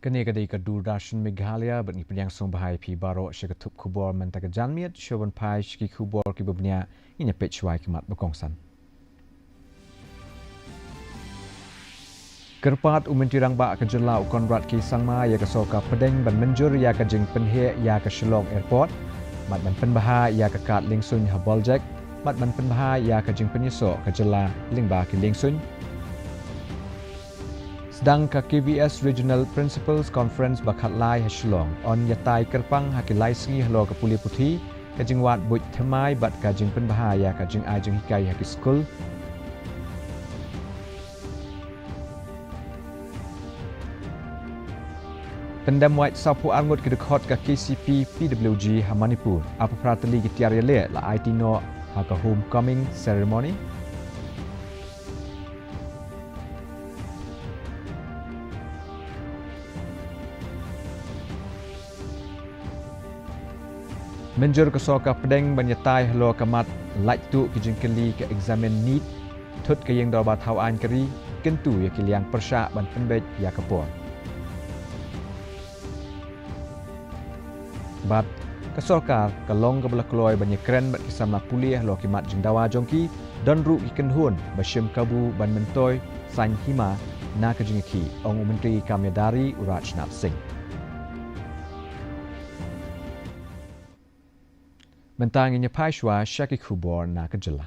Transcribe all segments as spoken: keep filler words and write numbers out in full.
Kane ka dei ka Doordarshan Meghalaya, bad ngi pdiang sngewbha ïa phi baroh sha ka thup khubor mynta ka janmiet. Shuwa ban phai sha ki khubor kiba bniah, ngin ïa peit shuwa ïa ki mat ba kongsan. Kyrpad u Myntri Rangbah ka jylla u Conrad K Sangma ïa ka sorkar pdeng ban mynjur ïa ka jingpynheh ïa ka Shillong Airport, bad ban pynbha ïa ka kad liengsuiñ ha Bawljack, bad ban pynbha ïa ka jingpynïasoh ka jylla lyngba ki liengsuiñ. Sdang ka K V S Regional Principals Conference ba khatlai ha Shillong, yn ïatai kyrpang ha ki lai sngi halor ka pule puthi, ka jingwad buit thymmai bad ka jingpynbha ïa ka jingai jinghikai ha ki skul. Pyndem wait sawphew ar ngut ki dkhot ka K C P P W G ha Manipur, arphew phra tylli ki tiar ïaleh la aiti noh ha ka homecoming ceremony. Mynjur ka sorkar pdeng ban ïatai halor ka mat lait tuh ki jingkylli ka eksamin NEET, thut ka ïing dorbar thaw aiñ ka ri, kyntu ïa ki liang pyrshah ban pynbeit ïa ka por. Bad ka sorkar ka long kaba la kloi ban ïakren bad ki samla pule halor ki mat jingdawa jong ki, don ruh ki kynhun ba shim kabu ban myntoi saiñ hima na ka jingïakhih, ong u Myntri Kam Ïada Ri u Rajnath Singh. Mynta ngin ïa phai shuwa sha ki khubor na ka jylla.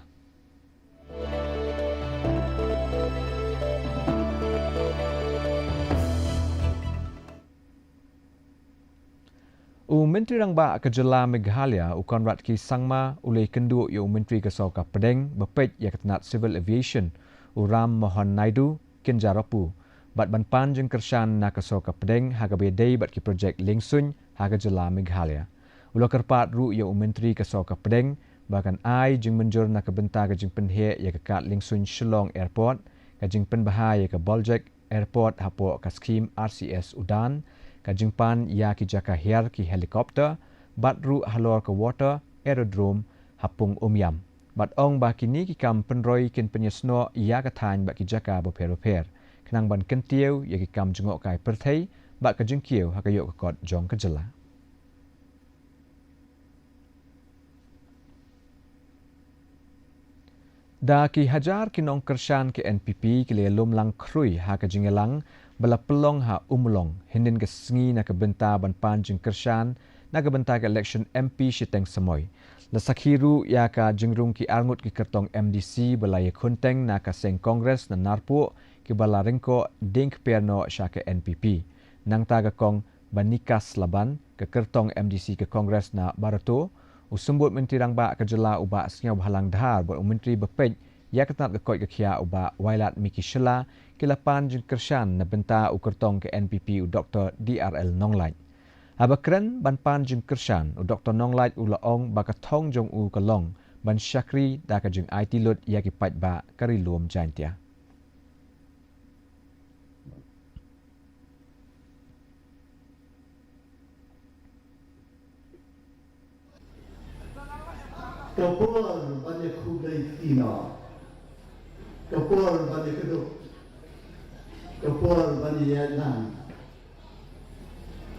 U Myntri Rangbah ka jylla Meghalaya, u Conrad K Sangma, u la ïakynduh ïa u Myntri ka sorkar pdeng ba peit ïa ka tnat Civil Aviation, u Ram Mohan Naidu Kynjarapu, bad ban pan jingkyrshan na ka sorkar pdeng ha kaba ïadei bad ki projek liengsuiñ ha ka jylla Meghalaya. U la kyrpad ruh ïa u Myntri ka sorkar pdeng ba kan ai jingmynjur na ka bynta ka jingpynheh ïa ka kad liengsuiñ Shillong Airport, ka jingpynbha ïa ka Bawljack Airport hapoh ka skhim R C S UDAN, ka jingpan ïa ki jaka hiar ki helicopter, bad ruh halor ka water aerodrome ha Pung Umiam. Bad ong ba kine ki kam pynroi kin pynïasnoh ïa ka thaiñ bad ki jaka bapher bapher, khnang ban kyntiew ïa ki kam jngohkai pyrthei bad ka jingkiew ha ka ïoh ka kot jong ka jylla. Da ki hajar ki nongkyrshan ka N P P ki la ïalum lang khrui ha ka jingïalang ba la pynlong ha Ummulong hynnin ka sngi na ka bynta ban pan jingkyrshan na ka bynta ka election M P shiteng samoi. La sakhi ruh ïa ka jingrung ki arngut ki kyrtong M D C ba la ïakhunteng na ka seng Congress na Narpuh, kiba la ryngkoh dieng kper noh sha ka N P P. Nangta ka kong Banikas Laban, ka kyrtong M D C ka Congress na Barato, u Symbud Myntri Rangbah ka jylla u Bah Sniawbhalang Dhar bad u Myntri ba peit ïa ka tnat ka koit ka khiah u Bah Wailadmiki Shylla, ki la pan jingkyrshan na bynta u kyrtong ka N P P u Doktor D R L Nonglait. Haba kren ban pan jingkyrshan, u Doktor Nonglait u la ong ba ka thong jong u ka long ban shakri da ka jingaiti lut ïa ki paidbah ka Ri Lum Jaiñtia. Ka por ban ïa khublei kti noh. Ka por ban ïa kdup. Ka por ban ïa ïaid lang.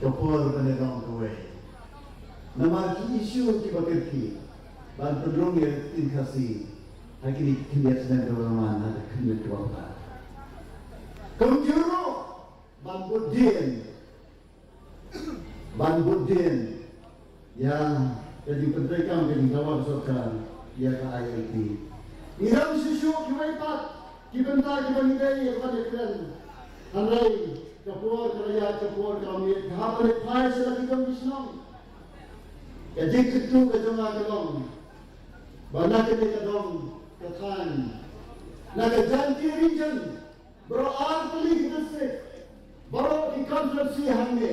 Ka por ban ïa long kawei. Namar ki issue kiba kyrkieh ban pynrung ïa ka ktien Khasi ha kine ki khyndiat snem kiba la wan, ha ka khyndiat kaba phra. Kumjuh ruh ban bud dien, ban bud dien ïa ka jingpyntreikam ka jingdawa ka sorkar ïa ka I L P. Ngi don shuh shuh kiwei pat ki bynta kiba ngi dei ïa ka ban ïakren. Hynrei ka por ka la ïaid, ka por ka la miet, ka hap ban ïa phai sha la ki jong ki shnong. Ka jingkyntu ka jong nga ka long ba na kane ka dong ka thaiñ, na ka Jaintia Region, baroh ar tylli ki district, baroh ki constituency hangne,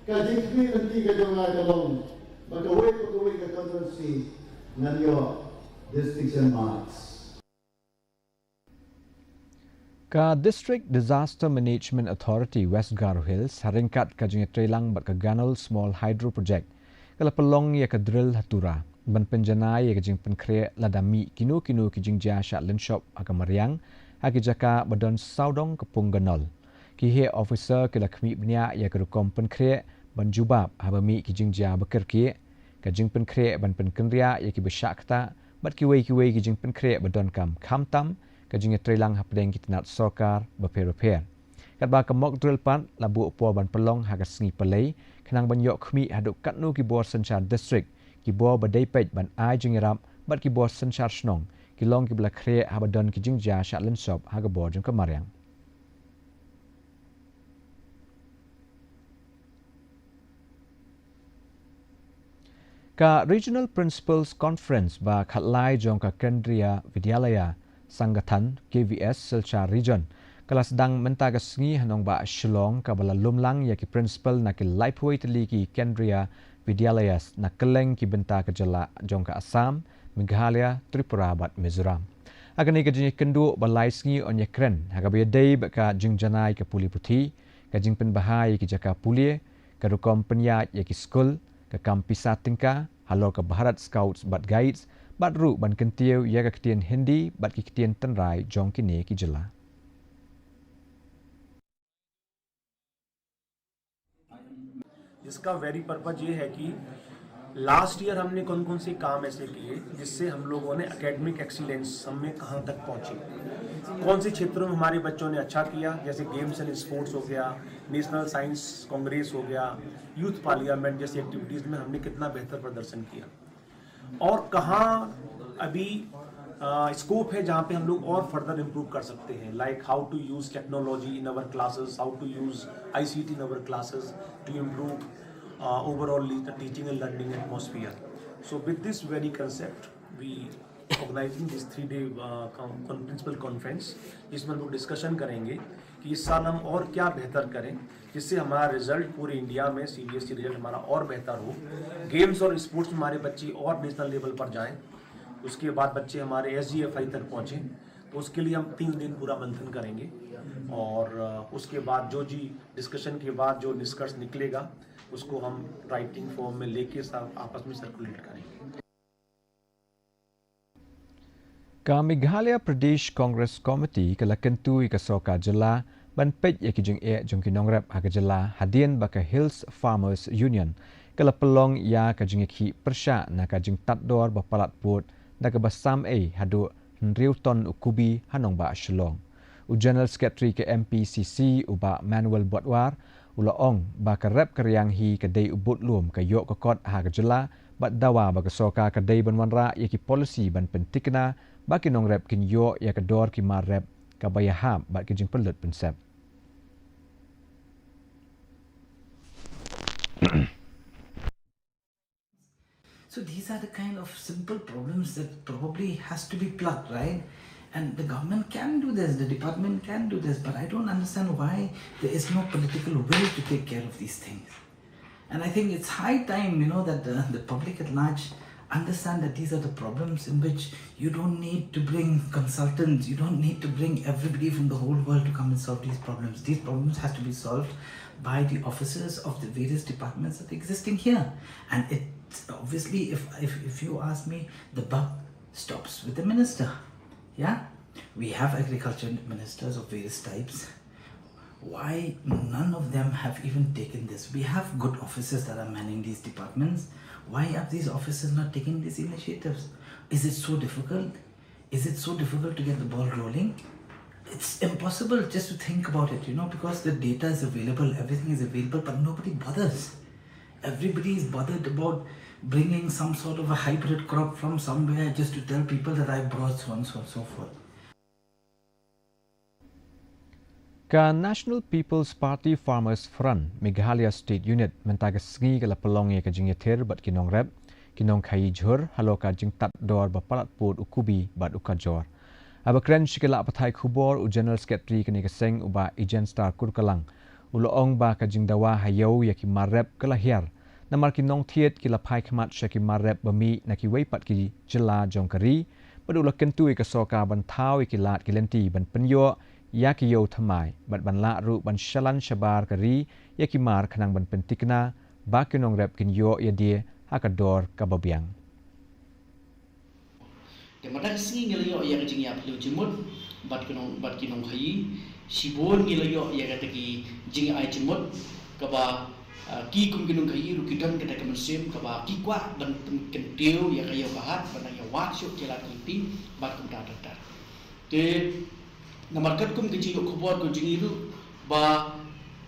ka jingkhmih lynti ka jong nga ka long ba kawei pa kawei ka constituency ngan ïoh distinction marks. Ka District Disaster Management Authority West Garo Hills, ha ryngkat ka jingïatreilang bad ka Ganol Small Hydro Project, ka la pynlong ïa ka drill ha Tura ban pynjanai ïa ka jingpynkhreh lada mih kino kino ki jingjia shah lynshop ha ka mariang ha ki jaka ba don sawdong ka pung Ganol. Ki heh officer ki la khmih bniah ïa ka rukom pynkhreh ban jubab haba mih ki jingjia ba kyrkieh, ka jingpynkhreh ban pynkynriah ïa kiba shah ktah bad kiwei kiwei ki jingpynkhreh ba donkam, khamtam ka jingïatreilang hapdeng ki tnat sorkar bapher bapher. Katba ka mock drill pat la buh por ban pynlong ha ka sngi Palei, khnang ban ïoh khmih haduh katno ki bor synshar district, ki bor ba dei peit ban ai jingïarap bad ki bor synshar shnong ki long kiba la khreh haba don ki jingjia shah lynsop ha ka bor jong ka mariang. Ka Regional Principals Conference ba khatlai jong ka Kendriya Vidyalaya Sangathan, K V S, Silchar Region ka la sdang mynta ka sngi ha nongbah Shillong, kaba la lumlang ïa ki principal na ki laiphew tylli ki Kendriya Vidyalayas na kylleng ki bynta ka jylla jong ka Assam, Meghalaya, Tripura bad Mizoram. Ha kane ka jingïakynduh ba lai sngi yn ïakren ha kaba ïadei bad ka jingjanai ka pule puthi, ka jingpynbha ïa ki jaka pule, ka rukom pynïaid ïa ki skul, ka kam pisa tyngka halor ka Bharat Scouts bad Guides, bad ruh ban kyntiew ïa ka ktien Hindi bad ki ktien tynrai jong kine ki jylla. जिसका very purpose ये है कि last year हमने कौन कौन से काम ऐसे किए जिससे हम लोगों ने एकेडमिक एक्सीलेंस हम में कहाँ तक पहुँची, कौन से क्षेत्रों में हमारे बच्चों ने अच्छा किया, जैसे गेम्स एंड स्पोर्ट्स हो गया, नेशनल साइंस कांग्रेस हो गया, यूथ पार्लियामेंट जैसी एक्टिविटीज़ में हमने कितना बेहतर प्रदर्शन किया और कहाँ अभी स्कोप है जहाँ पे हम लोग और फर्दर इम्प्रूव कर सकते हैं, like how to use technology in our classes, how to use I C T in our classes to improve overall the teaching and learning atmosphere. So with this very concept, we organizing this three day principal conference, जिसमें हम लोग डिस्कशन करेंगे कि इस साल हम और क्या बेहतर करें जिससे हमारा रिजल्ट पूरे इंडिया में सीबीएसई रिजल्ट हमारा और बेहतर हो, गेम्स और स्पोर्ट्स में हमारे बच्चे और नेशनल लेवल पर जाएं, उसके बाद बच्चे हमारे एसजीएफआई तक पहुँचें। तो उसके लिए हम तीन दिन पूरा मंथन करेंगे और उसके बाद जो जी डिस्कशन के बाद जो निष्कर्ष निकलेगा उसको हम राइटिंग फॉर्म में लेके सब आपस में सर्कुलेट करेंगे। Ka Meghalaya Pradesh Congress Committee ka la kyntu ïa ka sorkar jylla ban peit ïa ki jingeh jong ki nongrep ha ka jylla hadien ba ka Hills Farmers Union ka la pynlong ïa ka jingïakhih pyrshah na ka jingtad dor ba palat pud da kaba sam ei haduh hynriew ton u kubi ha nongbah Shillong. U General Secretary ka M P C C, u Bah Manuel Botwar, u la ong ba ka rep ka riang hi ka dei u budlum ka ïoh ka kot ha ka jylla, bad dawa ba ka sorkar ka dei ban wanrah ïa ki policy ban pynthikna ba ki nongrep kin ïoh ïa ka dor ki mar rep kaba ïahap bad ki jingpynlut pynsep. So these are the kind of simple problems that probably has to be plugged, right? And the government can do this, the department can do this, but I don't understand why there is no political will to take care of these things. And I think it's high time, you know, that the, the public at large understand that these are the problems in which you don't need to bring consultants, you don't need to bring everybody from the whole world to come and solve these problems. These problems have to be solved by the officers of the various departments that are existing here. And it's obviously, if, if, if you ask me, the buck stops with the minister. Yeah? We have agriculture ministers of various types. Why none of them have even taken this? We have good officers that are manning these departments. Why have these officers not taken these initiatives? Is it so difficult? Is it so difficult to get the ball rolling? It's impossible just to think about it, you know, because the data is available, everything is available, but nobody bothers. Everybody is bothered about bringing some sort of a hybrid crop from somewhere just to tell people that I brought so and so and so forth. Ka National People's Party Farmers Front Meghalaya State Unit mynta ka sngi ka la pynlong ïa ka jingïathir bad ki nongrep, ki nongkhaïi jhur halor ka jingtad dor ba palat pud u kubi bad u kajor. Haba kren sha ki lad pathai khubor, u General Secretary kane ka seng, u Bah Ejenstar Kurkalang, u la ong ba ka jingdawa ha ïew ïa ki mar rep ka la hiar, namar ki nongthied ki la phai khmat sha ki mar rep ba mih na kiwei pat ki jylla jong ka ri, bad u la kyntu ïa ka sorkar ban thaw ïa ki lad ki lynti ban pynïoh ïa ki ïew thymmai, bad ban lah ruh ban shalan shabar ka ri ïa ki mar khnang ban pynthikna ba ki nongrep kin ïoh ïa die ha ka dor kaba biang. Te mynta ka sngi ngi la ïoh ïa ka jingïaphylliew jingmut Bad ki nong, bad ki nongkhaii, shibun ngi la ïoh ïa kata ki jingai jingmut, kaba, ah, ki kum ki nongkhaii ruh ki don kata ka mynsiem, kaba ki kwah ban pynkyntiew ïa ka ïew ka hat, ban nang ïa wad shuh ki lad ki lynti, bad kumta ter ter. Te, namar katkum ka jingïoh khubor ka jong ngi ruh, ba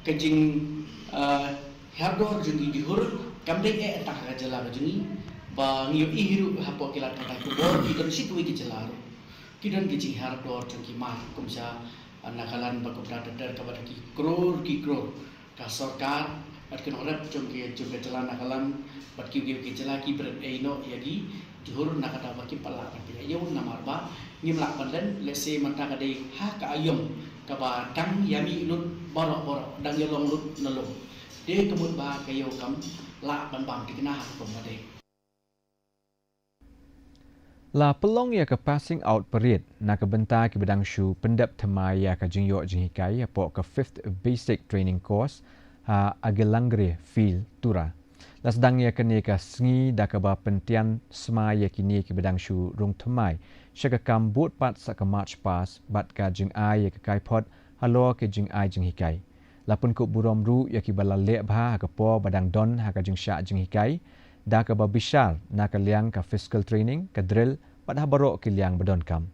ka jing, ah, hiar dor jong ki jhur, kam dei eh tang ha ka jylla ka jong ngi, ba ngi ïohi hi ruh hapoh ki lad pathai khubor, ki don shi kawei ki jylla ruh. Ki don ki jinghiar dor jong ki mai, kum sha, ah, Nagaland bad kumta ter ter kaba da ki kror, ki kror. Ka sorkar, bad ki nongrep jong ki, jong ka jylla Nagaland, bad ki, ki, ki jylla ki bret ei noh ïa ki jhur na kata ba kim pat lah ban pynïaid ïew namar ba ngim lah ban len, lehse mynta ka dei ha ka aïom kaba dang ïa mih lut baroh baroh, dang ïa long lut na lum. Te ka mut ba ka ïew kam lah ban bam thikna ha ka kum ba dei. La pynlong ïa ka passing out parade na ka bynta kiba dang shu pyndep thymmai ïa ka jingïoh jinghikai hapoh ka fifth Basic Training Course ha Agelangre Field, Tura. La sdang ïa kane ka sngi da kaba pyntian smai ïa kine kiba dang shu rung thymmai sha ka kam bud pat sa ka march past bad ka jingai ïa ka kaiphod halor ka jingai jinghikai. La pynkup burom ruh ïa kiba la leh bha ha ka por ba dang don ha ka jingshah jinghikai, da kaba bishar na ka liang ka physical training, ka drill, bad ha baroh ki liang ba donkam.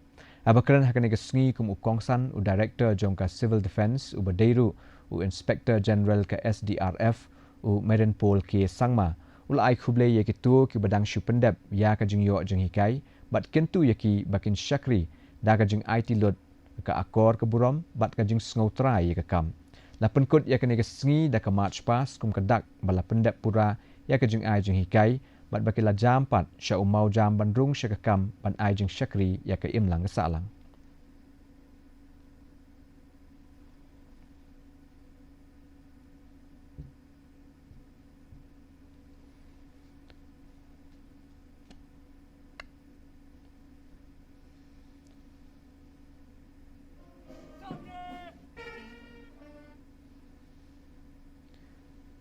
Haba kren ha kane ka sngi kum u kongsan, u Director jong ka Civil Defence, uba dei ruh u Inspector General ka S D R F, u Marenpol K Sangma, u la ai khublei ïa kito kiba dang shu pyndep ïa ka jingïoh jinghikai, bad kyntu ïa ki ba kin shakri da ka jingaiti lut ka akor ka burom bad ka jingsngew trai ïa ka kam. La pynkut ïa kane ka sngi da ka march past kum ka dak ba la pyndep pura ïa ka jingai jinghikai bad ba ki la jam pat sha u mawjam ban rung sha ka kam ban ai jingshakri ïa ka imlang ka sahlang.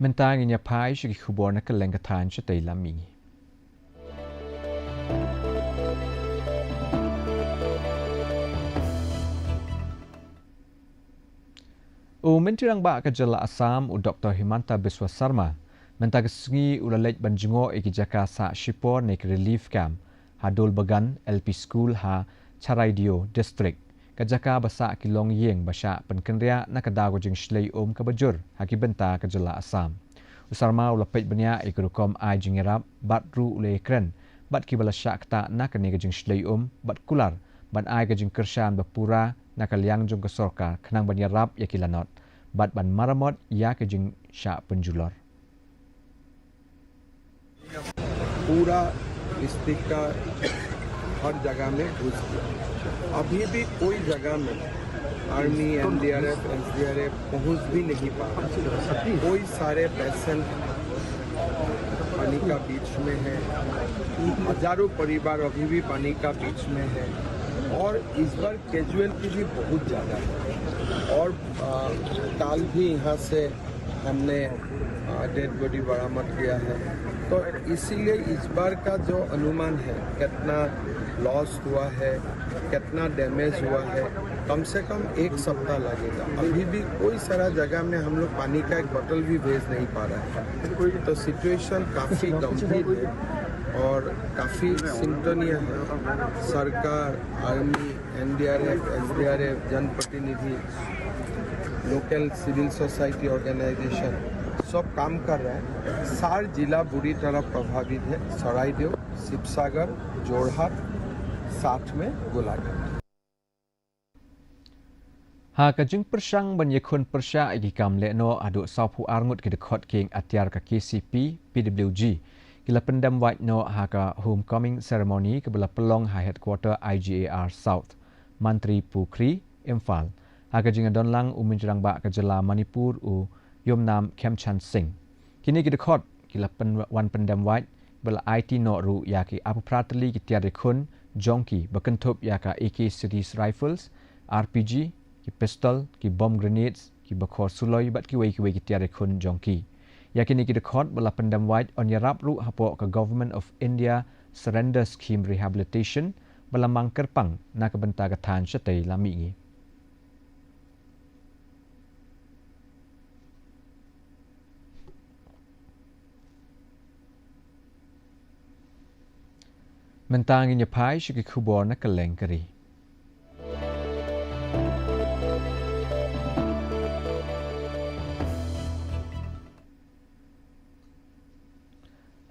Mynta ngin ïa phai sha ki khubor na kylleng ka thaiñ shatei lam mihngi. U Myntri Rangbah ka jylla Assam, u Doktor Himanta Biswa Sarma, mynta ka sngi u la leit ban jngoh ïa ki jaka sah shipor ne ki relief camp ha Dolbagan L P School ha Charaideo District, ka jaka ba sah ki longïing ba shah pynkynriah na ka daw ka jingshlei um kaba jur ha ki bynta ka jylla Assam. U Sarma u la peit bniah ïa ka rukom ai jingïarap bad ruh u la ïakren bad kiba la shah ktah na kane ka jingshlei um bad kular ban ai ka jingkyrshan ba pura na ka liang jong ka sorkar khnang ban ïarap ïa ki lanot bad ban maramot ïa ka jingshah pynjulor. पूरा डिस्ट्रिक्ट का हर जगह में घुस गया। अभी भी कोई जगह में आर्मी, एनडीआरएफ, एसडीआरएफ पहुंच भी नहीं पा रहा। कोई सारे पेशेंट पानी का बीच में है, हजारों परिवार अभी भी पानी का बीच में है और इस बार कैजुअलिटी भी बहुत ज़्यादा है और आ, काल भी यहाँ से हमने डेड बॉडी बरामद किया है। तो इसीलिए इस बार का जो अनुमान है, कितना लॉस हुआ है, कितना डैमेज हुआ है, कम से कम एक सप्ताह लगेगा। अभी भी कोई सारा जगह में हम लोग पानी का एक बोतल भी भेज नहीं पा रहे हैं। तो सिचुएशन काफ़ी गंभीर है और काफ़ी चिंतनीय है। सरकार, आर्मी, एनडीआरएफ, एसडीआरएफ, जनप्रतिनिधि, लोकल सिविल सोसाइटी ऑर्गेनाइजेशन सब काम कर रहे हैं। सार जिला बुरी तरह प्रभावित है, सरायदेव, शिवसागर, जोरहाट, साथ में Golaghat. Ha ka jingpyrshang ban ïakhun pyrshah ïa ki kam lehnoh haduh sawphew ar ngut ki dkhot kieng atiar ka K C P, P W G, ki la pyndem wait noh ha ka homecoming ceremony kaba la pynlong ha headquarter I G A R South, Mantri Pukhri, Imphal. Ha ka jingïadonlang u Myntri Rangbah ka jylla Manipur u Yumnam Khemchand Singh. Kine ki dkhot ki la pyn-, wan pyndem wait ba la aiti noh ruh ïa ki arphew phra tylli ki tiar ïakhun jong ki ba kynthup ïa ka A K Series Rifles, R P G, ki pistol, ki bomb grenades, ki bakhor suloi bad kiwei kiwei ki tiar ïakhun jong ki. Ïa kine ki dkhot ba la pyndem wait yn ïarap ruh hapoh ka Government of India Surrender Scheme Rehabilitation ba la mang kyrpang na ka bynta ka thaiñ shatei lam mihngi. Mynta ngin ïa phai sha ki khubor na kylleng ka ri.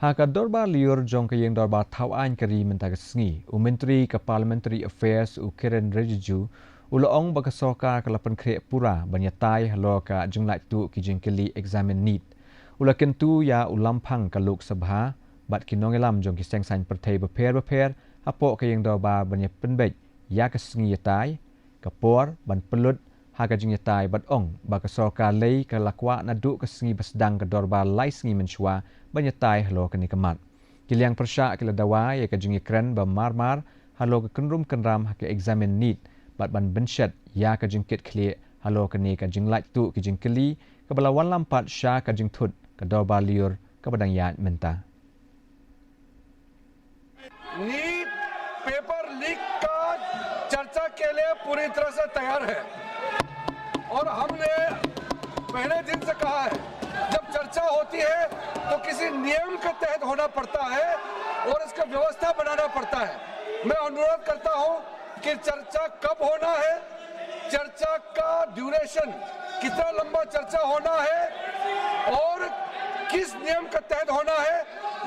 Ha ka dorbar lyiur jong ka ïing dorbar thaw aiñ ka ri mynta ka sngi, u Myntri ka Parliamentary Affairs u Kiren Rijiju u la ong ba ka sorkar ka la pynkhreh pura ban ïatai halor ka jinglait tuh ki jingkylli eksamin NEET. U la kyntu ïa u lamphang ka Lok Sabha bad ki nongïalam jong ki seng saiñ pyrthei bapher bapher hapoh ka ïing dorbar ban ïa pynbeit ïa ka sngi ïatai, ka por ban pynlut ha ka jingïatai bad ong ba ka sorkar lei ka la kwah naduh ka sngi ba sdang ka dorbar lai sngi mynshuwa ban ïatai halor kane ka mat. Ki liang pyrshah ki la dawa ïa ka jingïakren ba mar mar halor ka kynrum kynram ha ka eksamin NEET bad ban bynshet ïa ka jingkit khlieh halor kane ka jinglait tuh ki jingkylli kaba la wanlam pat sha ka jingthut ka dorbar lyiur kaba dang ïaid mynta. NEET paper leak का चर्चा के लिए पूरी तरह से तैयार है और हमने पहले दिन से कहा है, जब चर्चा होती है तो किसी नियम के तहत होना पड़ता है और इसका व्यवस्था बनाना पड़ता है। मैं अनुरोध करता हूं कि चर्चा कब होना है, चर्चा का ड्यूरेशन, कितना लंबा चर्चा होना है और किस नियम के तहत होना है।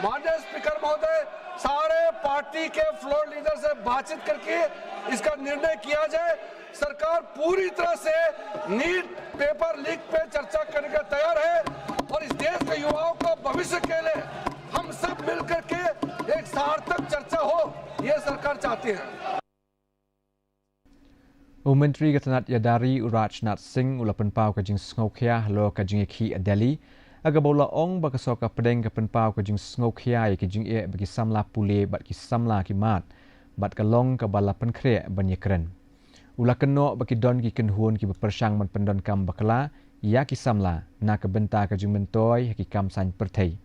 माननीय स्पीकर महोदय, सारे पार्टी के फ्लोर लीडर से बातचीत करके इसका निर्णय किया जाए। सरकार पूरी तरह से नीट पेपर लीक पे चर्चा करने का तैयार है और इस देश के युवाओं का भविष्य के लिए हम सब मिल करके एक सार्थक चर्चा हो, ये सरकार चाहती है। U Myntri ka tnat ïada ri u Rajnath Singh u la pynpaw ka jingsngewkhia halor ka jingïakhih ha Delhi, ha kaba u la ong ba ka sorkar pdeng ka pynpaw ka jingsngewkhia ïa ka jingeh ba ki samla pule bad ki samla ki mad bad ka long kaba la pynkhreh ban ïakren. U la kynnoh ba ki don ki kynhun kiba pyrshang ban pyndonkam bakla ïa ki samla na ka bynta ka jingmyntoi ha ki kam saiñ pyrthei.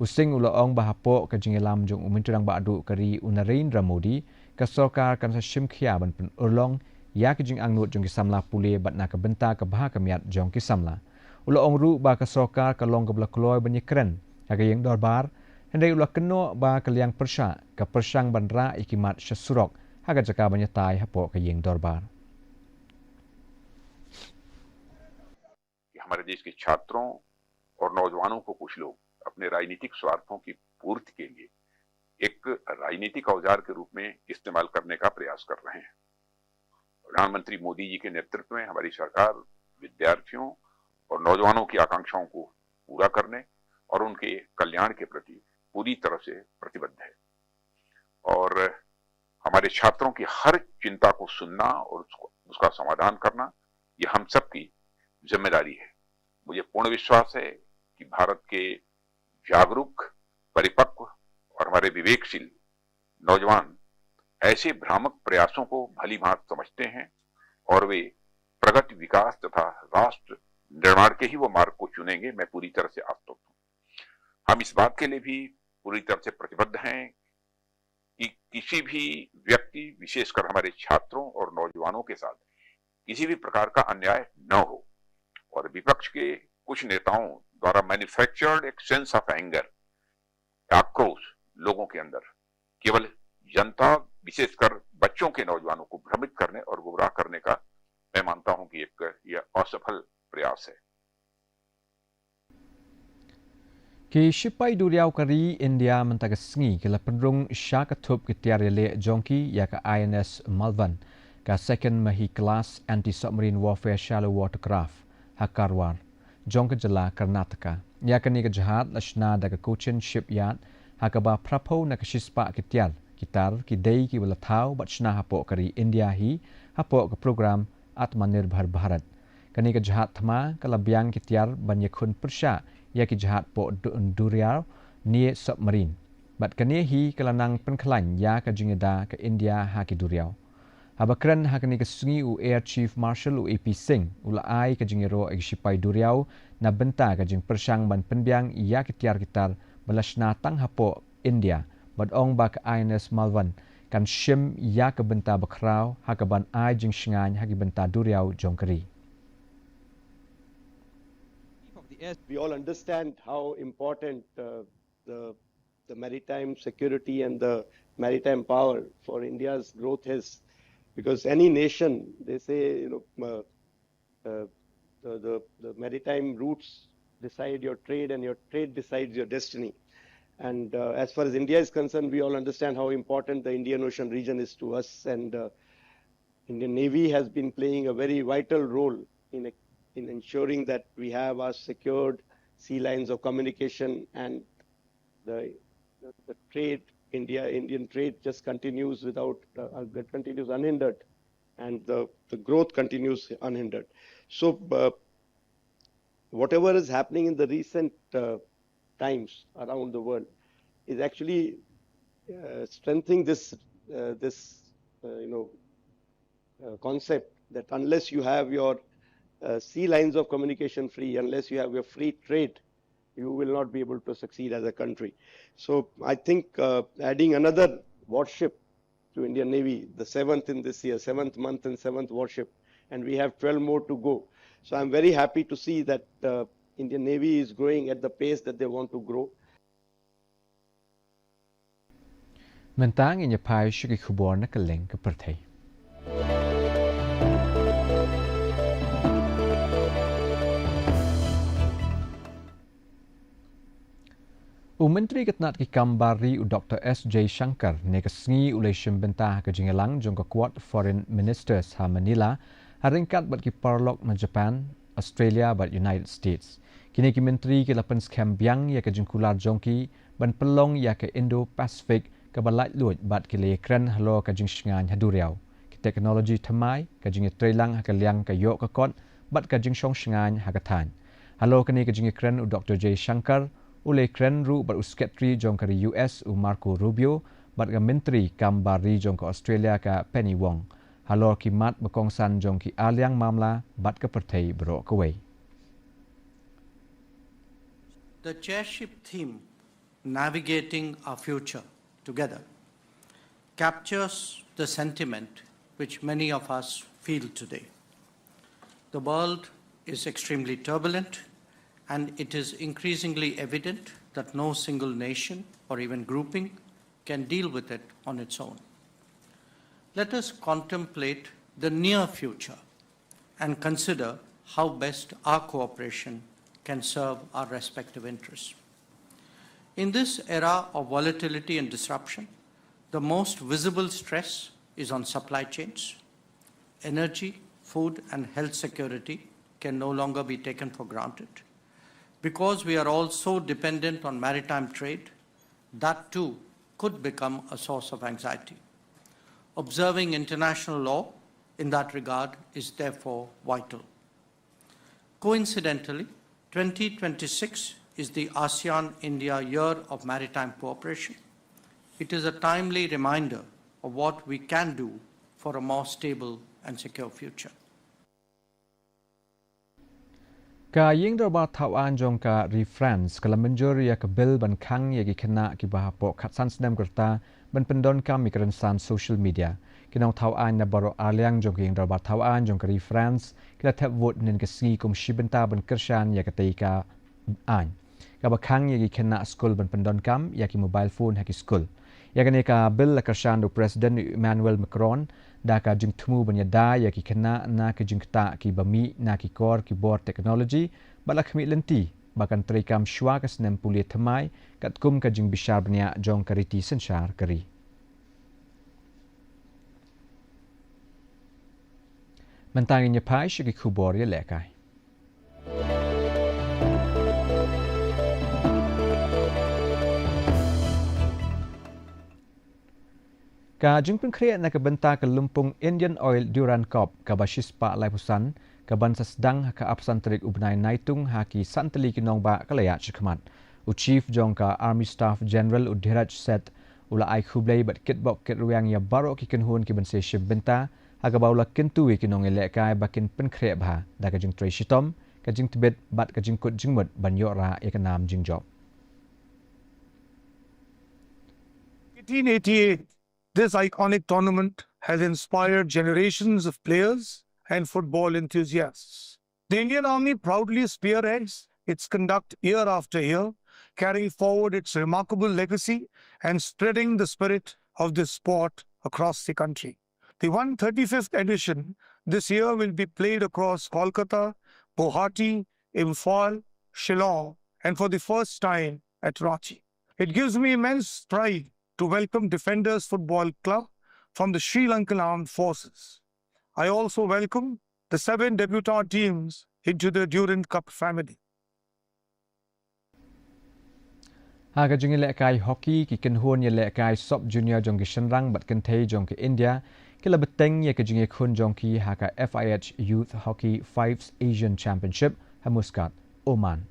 U Singh u la ong ba hapoh ka jingïalam jong u Myntri Rangbah Duh ka ri u Narendra Modi, ka sorkar kan sa shim khia ban pynurlong ïa ki jingangnud jong ki samla pule bad na ka bynta ka bha ka miat jong ki samla. U la ong ruh ba ka sorkar ka long kaba la kloi ban ïakren ha ka ïing dorbar, hynrei u la kynnoh ba ka liang pyrshah ka pyrshang ban rah ïa ki mat sha surok ha ka jaka ban ïatai hapoh ka ïing dorbar. कि हमारे देश के छात्रों और नौजवानों को कुछ लोग अपने राजनीतिक स्वार्थों की पूर्ति के लिए एक राजनीतिक औजार के रूप में इस्तेमाल करने का प्रयास कर रहे हैं। प्रधानमंत्री मोदी जी के नेतृत्व में हमारी सरकार विद्यार्थियों और नौजवानों की आकांक्षाओं को पूरा करने और उनके कल्याण के प्रति पूरी तरह से प्रतिबद्ध है और हमारे छात्रों की हर चिंता को सुनना और उसको, उसका समाधान करना, ये हम सबकी जिम्मेदारी है। मुझे पूर्ण विश्वास है कि भारत के जागरूक, परिपक्व और हमारे विवेकशील नौजवान ऐसे भ्रामक प्रयासों को भली भांति समझते हैं और वे प्रगति, विकास तथा राष्ट्र निर्माण के ही वो मार्ग को चुनेंगे। मैं पूरी तरह से आश्वस्त हूँ। हम इस बात के लिए भी पूरी तरह से प्रतिबद्ध हैं कि किसी भी व्यक्ति, विशेषकर हमारे छात्रों और नौजवानों के साथ किसी भी प्रकार का अन्याय न हो। और विपक्ष के कुछ नेताओं द्वारा मैन्युफैक्चर्ड एक सेंस ऑफ एंगर, आक्रोश लोगों के अंदर, केवल जनता, विशेषकर बच्चों के, नौजवानों को भ्रमित करने और गुमराह करने का मैं मानता हूं कि एक यह असफल प्रयास है। Ki shipai duriaw ka ri India mynta ka sngi ki la pynrung sha ka thup ki tiar ïaleh jong ki ïa ka I N S Malvan, ka second Mahi class anti-submarine warfare shallow water craft ha Karwar jong ka jylla Karnataka. Ïa kane ka jahaj la shna da ka Cochin Shipyard ha kaba phraphew na ka shispah ki tiar ki tar ki dei kiba la thaw bad shna hapoh ka ri India hi hapoh ka program Atmanirbhar Bharat. Kane ka jahaj thma ka la biang ki tiar ban ïakhun pyrshah ïa ki jahaj poh duriaw ne submarine. Bad kane hi ka la nang pynkhlaiñ ïa ka jingïada ka India ha ki duriaw. Haba kren ha kane ka sngi u Air Chief Marshal u A P Singh u la ai ka jingïaroh ïa ki shipai duriaw na bynta ka jingpyrshang ban pynbiang ïa ki tiar ki tar ba la shna tang hapoh India bad ong ba ka I N S Malvan kan shim ïa ka bynta bakhraw ha kaban ai jingshngaiñ ha ki bynta duriaw jong ka ri. We all understand how important uh, the the maritime security and the maritime power for India's growth is, because any nation, they say, you know, uh, uh, the, the the maritime routes decide your trade, and your trade decides your destiny. And uh, as far as India is concerned, we all understand how important the Indian Ocean region is to us, and uh, Indian Navy has been playing a very vital role in, in ensuring that we have our secured sea lines of communication, and the, the, the trade, India, Indian trade just continues without, uh, uh, continues unhindered, and the, the growth continues unhindered. So, uh, whatever is happening in the recent uh, times around the world is actually uh, strengthening this uh, this uh, you know uh, concept that unless you have your uh, sea lines of communication free, unless you have your free trade, you will not be able to succeed as a country. So I think uh, adding another warship to Indian Navy, the seventh in this year, seventh month and seventh warship, and we have twelve more to go. So I'm very happy to see that uh, Indian Navy is growing at the pace that they want to grow. Mynta ngin ïa phai sha ki khubor na kylleng ka pyrthei. U Myntri ka tnat ki kam bar ri u Doktor S Jaishankar ne ka sngi u la shim bynta ha ka jingïalang jong ka Quad Foreign Ministers ha Manila, ha ryngkat bad ki paralok na Japan, Australia bad United States. Kine ki myntri ki la pynskhem biang ïa ka jingkular jong ki ban pynlong ïa ka Indo-Pacific kaba laitluid bad ki la ïakren halor ka jingshngaiñ ha duriaw, ki teknoloji thymmai, ka jingïatreilang ha ka liang ka ïoh ka kot bad ka jingshong shngaiñ ha ka thaiñ. Halor kane ka jingïakren u Doktor Jaishankar u la ïakren ruh bad u Sekretari jong ka ri U S u Marco Rubio bad ka Myntri kam bar ri jong ka Australia ka Penny Wong halor ki mat ba kongsan jong ki arliang mamla bad ka pyrthei baroh kawei. The chairship theme, Navigating Our Future Together, captures the sentiment which many of us feel today. The world is extremely turbulent, and it is increasingly evident that no single nation or even grouping can deal with it on its own. Let us contemplate the near future and consider how best our cooperation can serve our respective interests. In this era of volatility and disruption, the most visible stress is on supply chains. Energy, food, and health security can no longer be taken for granted. Because we are all so dependent on maritime trade, that too could become a source of anxiety. Observing international law in that regard is therefore vital. Coincidentally, twenty twenty-six is the ASEAN India Year of Maritime Cooperation. It is a timely reminder of what we can do for a more stable and secure future. Ka Ïing Dorbar Thaw Aiñ jong ka Ri France ka la mynjur ïa ka bill ban khang ïa ki khynnah kiba hapoh khatsan snem ka rta ban pyndonkam ïa ka rynsan social media. Ki nongthaw aiñ na baroh arliang jong ka Ïing Dorbar Thaw Aiñ jong ka Ri France ki la thep vote hynnin ka sngi kum shi bynta ban kyrshan ïa katei ka aiñ kaba khang ïa ki khynnah skul ban pyndonkam ïa ki mobile phone ha ki skul. Ïa kane ka bill la kyrshan da u President Emmanuel Macron da ka jingthmu ban ïada ïa ki khynnah na ki jingktah kiba mih na ki kor ki bor technology bad la khmih lynti ba kan treikam shuwa ka snem pule thymmai katkum ka jingbishar bniah jong ka riti synshar ka ri. Mynta ngin ïa phai sha ki khubor ïalehkai. Ka jingpynkhreh na ka bynta ka lympung Indian Oil Durand Corp kaba shispah laiphew san kaban sa sdang ha ka arphew san tarik u bnai Naitung ha ki san tylli ki nongbah ka la ïaid shakhmat. U Chief jong ka Army Staff General u Dheeraj Seth u la ai khublei bad kitbok kitrwiang ïa baroh ki kynhun kiban sa shim bynta ha kaba u la kyntu ïa ki nongïalehkai ba kin pynkhreh bha da ka jingtrei shitom, ka jingtbit bad ka jingkut jingmut ban ïoh rah ïa ka nam jingjop. Kitei ne ti This iconic tournament has inspired generations of players and football enthusiasts. The Indian Army proudly spearheads its conduct year after year, carrying forward its remarkable legacy and spreading the spirit of this sport across the country. The one thirty-fifth edition this year will be played across Kolkata, Guwahati, Imphal, Shillong, and for the first time at Ranchi. It gives me immense pride to welcome Defenders Football Club from the Sri Lankan Armed Forces. I also welcome the seven debutant teams into the Durand Cup family. Ha ka jingïalehkai hockey, ki kynhun ïalehkai sub junior jong ki shynrang bad kynthei jong ka India ki la bteng ïa ka jingïakhun jong ki ha ka F I H Youth Hockey Fives Asian Championship ha Muscat, Oman.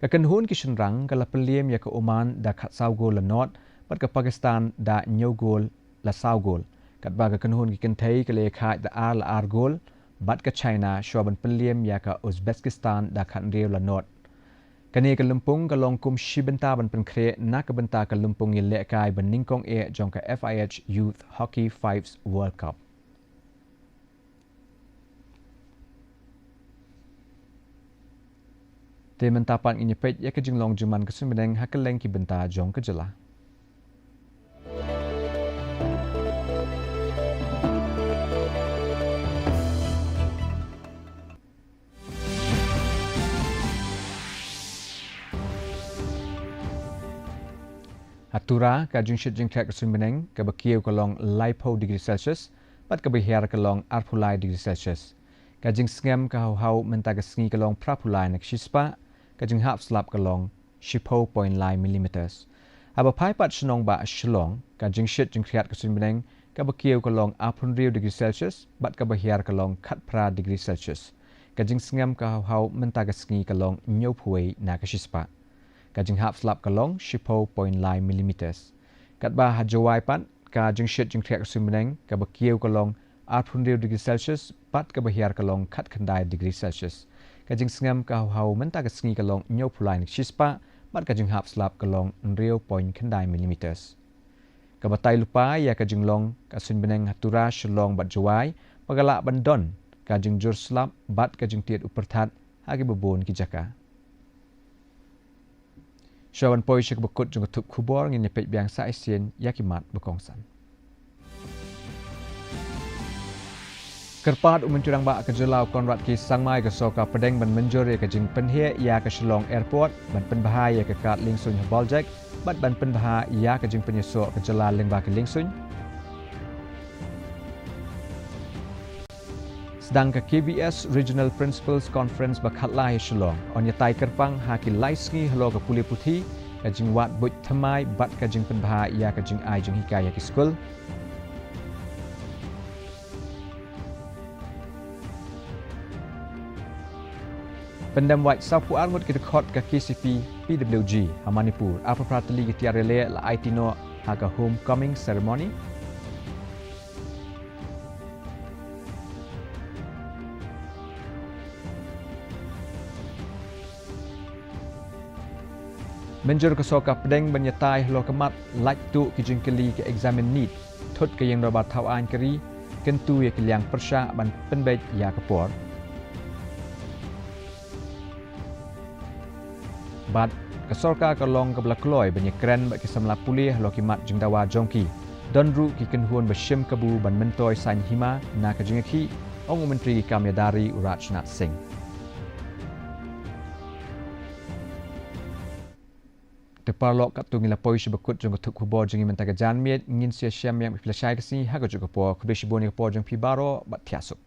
Ka kynhun ki shynrang ka la pynliem ïa ka Oman da khatsaw gol la nod bad ka Pakistan da hynñiew gol la saw gol. Katba ka kynhun ki kynthei ka la ïakhaid da ar la ar gol bad ka China shuwa ban pynliem ïa ka Uzbekistan da khathynriew la nod. Kane ka lympung ka long kum shi bynta ban pynkhreh na ka bynta ka lympung ïalehkai ba nyngkong eh jong ka F I H Youth Hockey Fives World Cup. Te mynta pat ngin ïa peit ïa ka jinglong jingman ka suiñ bneng ha kylleng ki bynta jong ka jylla. Ha Tura, ka jingshit jingkhriat ka suiñ bneng kaba kiew ka long laiphew degree Celsius bad kaba hiar ka long arphew lai degree Celsius. Ka jingsngem ka hawhaw mynta ka sngi ka long phraphew lai na ka shispah, ka jinghap slap ka long shiphew point lai millimeters. Haba phai pat shnong ba Shillong, ka jingshit jingkhriat ka suiñ bneng kaba kiew ka long arphew hynriew degree Celsius bad kaba hiar ka long khatphra degree Celsius. Ka jingsngem ka hawhaw mynta ka sngi ka long hynñiewphew wei na ka shispah, ka jinghap slap ka long shiphew point lai millimeters. Katba ha Jowai pat, ka jingshit jingkhriat ka suiñ bneng kaba kiew ka long arphew hynriew degree Celsius bad kaba hiar ka long khatkhyndai degree Celsius. Ka jingsngem ka hawhaw mynta ka sngi ka long hynñiewphew lai na ka shispah bad ka jinghap slap ka long hynriew point khyndai millimeters. Ka batai lypa ïa ka jinglong ka suiñ bneng ha Tura, Shillong bad Jowai ba ka lah ban don ka jingjur slap bad ka jingtied u pyrthat ha kiba bun ki jaka. Shuwa ban poi sha kaba kut jong ka thup khubor, ngin ïa peit biang sa shisien ïa ki mat ba kongsan. Kyrpad u Myntri Rangbah ka jylla u Conrad K Sangma ïa ka sorkar pdeng ban mynjur ïa ka jingpynheh ïa ka Shillong Airport, ban pynbha ïa ka kad liengsuiñ ha Bawljack bad ban pynbha ïa ka jingpynïasoh ka jylla lyngba ki liengsuiñ. Sdang ka K V S Regional Principals Conference ba khatlai ha Shillong, yn ïatai kyrpang ha ki lai sngi halor ka pule puthi, ka jingwad buit thymmai bad ka jingpynbha ïa ka jingai jinghikai ha ki skul. Pyndem wait sawphew ar ngut ki dkhot ka K C P P W G ha Manipur. Arphew phra tylli ki tiar ïaleh la aiti noh ha ka homecoming ceremony. Mynjur ka sorkar pdeng ban ïatai halor ka mat lait tuh ki jingkylli ka eksamin NEET. Thut ka ïing dorbar thaw aiñ ka ri, kyntu ïa ki liang pyrshah ban pynbeit ïa ka por. Bad ka sorkar ka long kaba la kloi ban ïakren bad ki samla pule halor ki mat jingdawa jong ki. Don ruh ki kynhun ba shim kabu ban myntoi saiñ hima na ka jingïakhih, ong u Myntri ki kam ïada ri u Rajnath Singh. Te paralok, katto ngi la poi sha ba kut jong ka thup khubor jong ngi mynta ka janmiet, ngin sa ïashem biang bad phi lashai ka sngi ha kajuh ka por. Khublei shibun ïa ka por jong phi baroh bad thiah suk.